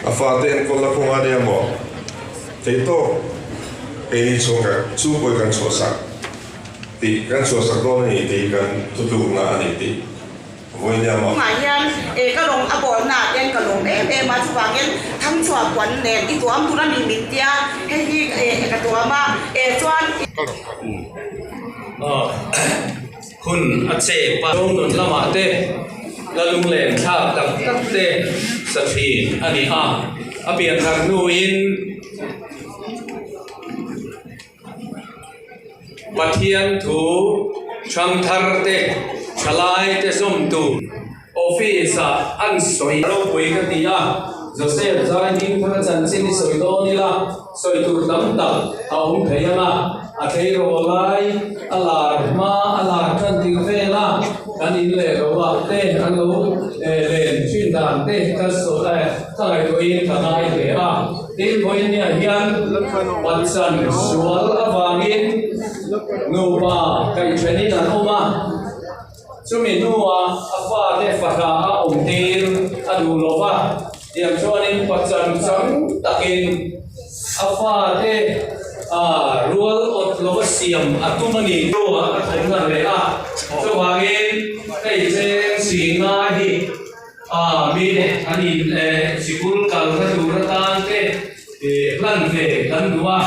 A fate enkawlna kawng a nia maw? Theitawk keini chhung kan chhungkawi kan chhuahsak tih kan chhuahsak dawn a ni tih hi kan thutlukna a ni tih vawi nia maw? Tunah hian e ka lawng a bawlna ah hian ka lawm em em a, chuvangin thangchhuah puan nen i tuam tur a ni min tia, hei hi e ka tuam a, e chuan. Hun a che pa. Chungnun lamah te la lunglen thlak tak tak te sa thin a ni a, a pian thar hnuin Pathian thu hrang thar te thalai te zawm tur office ah an sawi ropui ka ti a, Joseph zai hming thar chanchin i sawi dawn ila sawi tur tam tak a awm thei ang a, a tleirawl lai a lar hma a lar tan tir vel a, kan in leh lo ah te an lo len thin dan te ka sawi ka ngaihtuahin ka ngai hle a, tin vawinia hian Patsan sual avangin nupa kaihthenin an awm a. Chumi hnuah a fate fahra a awm tir a duh lo va, tiang chuanin pachan chang takin a fate rual awt lova siam a tum a ni. Hnuah a thawm hnan leh a, chuvangin hei cheng si ngai hi mi an in sikul kalna tur atan te hlan ve kan duh a.